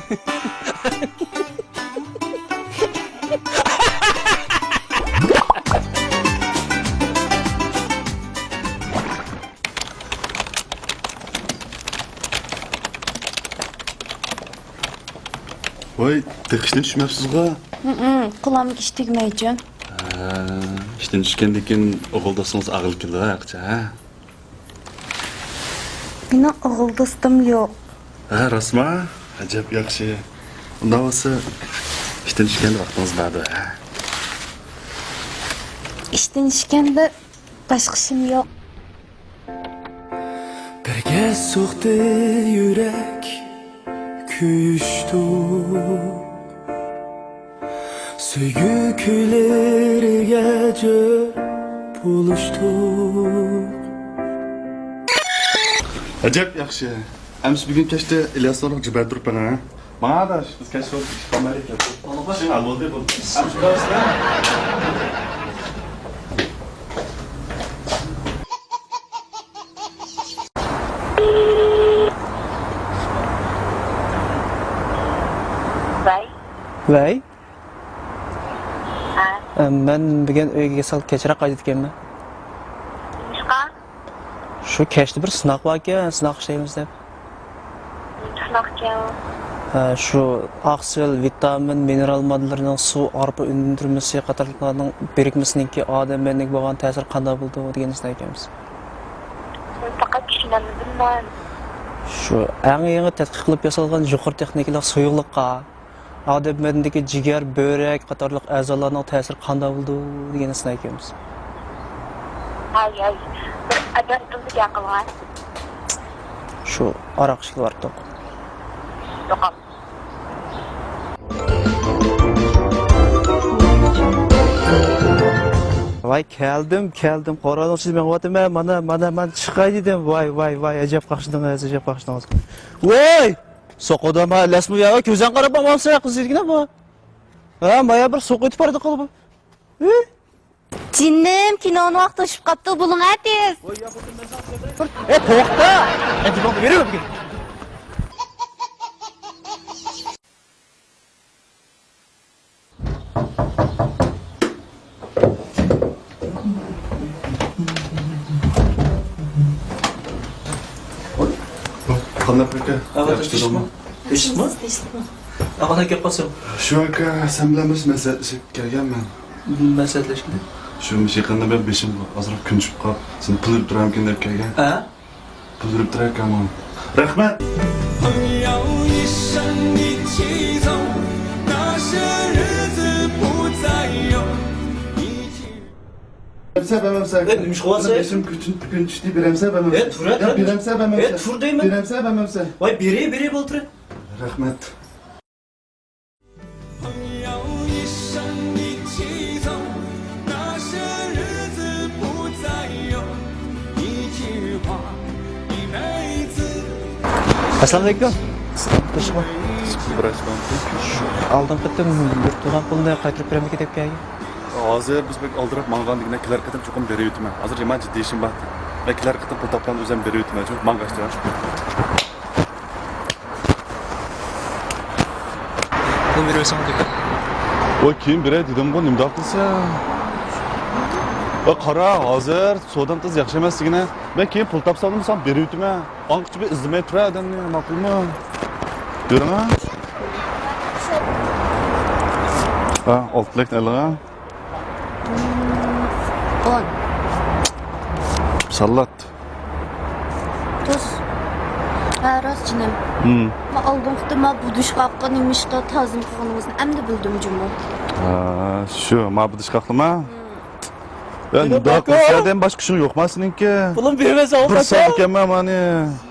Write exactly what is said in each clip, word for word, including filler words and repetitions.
ۋاي، تېخى ئىشتىن چۈشمەپسىزغۇ؟ ھىم، قۇلامدىكى ئىش تۈگىمەيچۇ. ھە، ئىشتىن چۈشكەندىن كېيىن ئوغۇل دوستىڭىز ئاغىل كېلىدۇ ھە؟ مېنىڭ ئوغۇل دوستۇم يوق. ھە، راستما؟ ئەجەب ياخشى. ئۇنداق بولسا، ئىشتىن چۈشكەندە ۋاقتىڭىز باردا ھە؟ ئىشتىن چۈشكەندە باشقا ئىشىم يوق. بىر گەپ سوقتى يۈرەك كۆيۈشتۇق، سۆيگۈ كۈيلىرىگە جۆر بولۇشتۇق. ئەجەب ياخشى. ئەمىسە بۈگۈن كەچتە ئىلياسنى ئۇرۇپ جىبەر تۇرۇپ بېرىڭ ھە. ماڭا ئاداش، بىز كەچ بولدى، ئىش قالمايدىكەن. ماڭا باش. شۇڭا بولدى، بولدى. ئەمىسە بارسىلەر. ۋەي. ۋەي. ھە. ئە، مەن بۈگۈن ئۆيگە سەل كەچرەك قايتىدىكەنمەن. نېمىشقا؟ شۇ كەچتە بىر سىناق باركەن، سىناق ئىشلەيمىز دەپ. سىناقچى. ھە، شۇ ئاقسىل، ۋىتامىن، مىنېرال ماددىلىرىنىڭ سۇ، ئارپا ئۈندۈرمىسى قاتارلىقلارنىڭ بىرىكمىسىنىڭكى ئادەم بەدىنىگە بولغان تەسىرى قانداق بولىدۇ دېگەننى سىنايدىكەنمىز. پەقەت چۈشىنەلمىدىم مەن. شۇ ئەڭ يېڭى تەتقىق قىلىپ ياسالغان يۇقىرى تېخنىكىلىق سۇيۇقلۇققا ئادەم بەدىنىدىكى جىگەر، بۆرەك قاتارلىق ئەزالارنىڭ تەسىرى قانداق بولىدۇ دېگەننى سىنايدىكەنمىز. ھەي، ھەي، بىر ئادەم تىلدا گەپ قىلغان. شۇ ئاراق ئىچكىلى باراتتۇق. يوقام. ۋاي، كەلدىم، كەلدىم. قورالنىڭ ئىچىدە مېڭىۋاتىمەن. مانا، مانا، مانا چىقاي دېدىم. ۋاي، ۋاي، ۋاي، ئەجەب قاقشىدىڭىز، ئەجەب قاقشىدىڭىز. ۋاي! سوقىدىما، لەسمۇ يا، كۆزۈڭ قاراپ باقمامسەن، قىز يىگىتكىنە بۇ. ھە، مايا بىر سوقۇۋېتىپ بارىدۇ قىلىپ. ھە؟ جېنىم، كىنونىڭ ۋاقتى ئۇشۇپ قاپتۇ، بولۇڭ ئە تېز. ھە، توختا! ئەنتىباڭنى بېرىۋەرگىن. قانداق ئاكا؟ ياخشى تۇردۇڭمۇ؟ تىنچلىقمۇ؟ تىنچلىقمۇ؟ ئاغا، نەگە كەپ قالسام؟ شۇ ئاكا، سەن بىلەن بىر مەسلىھەتلىشىپ كەلگەنمەن. مەسلىھەتلەشكىلى؟ شۇ يېقىندا بىر بېشىم ئازراق كۆنچۈپ قاپ، سېنى پۇل بېرىپ تۇرامكەن دەپ كەلگەن. ھە؟ پۇل بېرىپ تۇرايكەنمۇ؟ رەھمەت! بېرەمسە، بەرمەمسە؟ ئەي، نېمە ئىش قىلىۋاتىسەن؟ بېشىم كۆچۈن-، كۆنچۈشتى، بېرەمسە، بەرمەمسە؟ ئەي، تۇر، تۇر. بېرەمسە، بەرمەمسە؟ ئەي، تۇر دەيمەن. بېرەمسە، بەرمەمسە؟ ۋاي، بېرەي، بېرەي، بولتۇر. رەھمەت. ئەسسالامۇئەلەيكۇم. ئالدىنقى قېتىم بېرىپ تۇرغان پۇلنى قايتۇرۇپ بېرەمدىكىن دەپ كەلگەن. ھازىر بىز بەك ئالدىراپ ماڭغاندىكىن، كېلەر قېتىم چوقۇم بېرىۋېتىمەن. ھازىر يامان جىددىي ئىشىم بار. مەن كېلەر قېتىم پۇل تاپقاندا ئۆزۈم بېرىۋېتىمەن، شۇ ماڭغاچ. پۇل بېرىۋەرسەڭ دېگەن. ۋاي، كېيىن بېرەي دېدىمغۇ، نېمىنداق قىلىسەن؟ ۋاي، قارا، ھازىر سودام تېز ياخشى ئەمەس دېگىنە. مەن كېيىن پۇل تاپساملا ساڭا بېرىۋېتىمەن. ئاڭقىچە بىر ئىزدىمەي تۇرە ئادەمنى، ماقۇلمۇ؟ بېرىڭە. ھە، ئالتە لەكنى ئېلىڭە. ئون. ساللات. تۇز. ھە، راست جېنىم. ھىم. ما ئالدىنقى قېتىم ما بۇدۇشقاققا نېمىشقا تازىم قىلغىنىڭىزنى ئەمدى بىلدىم جۇمۇ. ھە، شۇ، ما بۇدۇشقاقلىما؟ ھىم. يا، نېمە داكا؟ سەندىن باشقا ئىشىڭ يوقما سېنىڭكى؟ پۇلۇم بېرىۋەرسەڭ بىر ساق ئىكەنمەن مانى.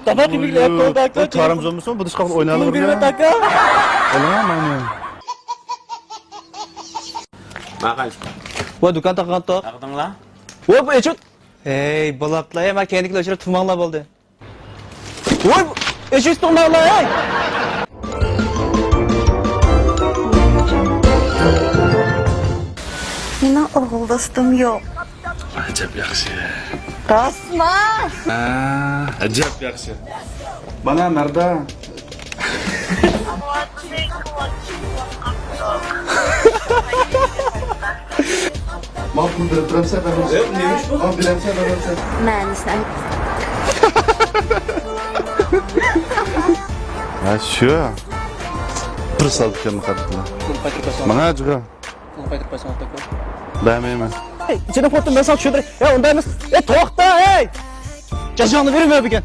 تاماق يېمەكلىك ئەپ قويدۇم، ئاكا. چارەم زورمىسۇن، بۇدۇشقاقلا ئوينايلى. پۇلۇم بېرىۋەر، ئاكا. ئالىڭا مانى. ماقال. ۋاي، دۇكان تاقىغانتۇق. تاقىدىڭلا؟ ۋاي، بۇ ئېچىۋېت. ھەي، بولاپلا، ما كەينىدىكىلەر ئۆچۈرۈپ تۇرماڭلار بولدى. ۋاي، ئېچىۋېت تۇرماڭلار، ھەي! مېنىڭ ئوغۇل دوستۇم يوق. ئەجەب ياخشى. راستما؟ ھە، ئەجەب ياخشى. مانا مەردان. ماڭا پۇل بېرىپ تۇرامسەن، بەرمەمسەن؟ ياق، نېمە ئىش بۇ؟ ماڭا بېرەمسەن، بەرمەمسەن؟ مەنىسىنى. ھە، شۇ. بىر سالدىكەن قارىدىلا. پۇل قايتۇرۇپ بەرسەڭ. ماڭا جۇغا. پۇل قايتۇرۇپ بەرسەڭ، ئاتاكو. بەرمەيمەن. ھەي، سېنىڭ فوتونى مەن ساڭا چۈشۈندۈرەي. ھە، ئۇنداق ئەمەس. ئەي، توختا، ھەي! جاجاڭنى بېرىمەن بۈگۈن.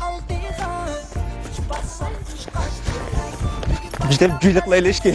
بىز دەپ گۈلە قىلايلى ئىشكى.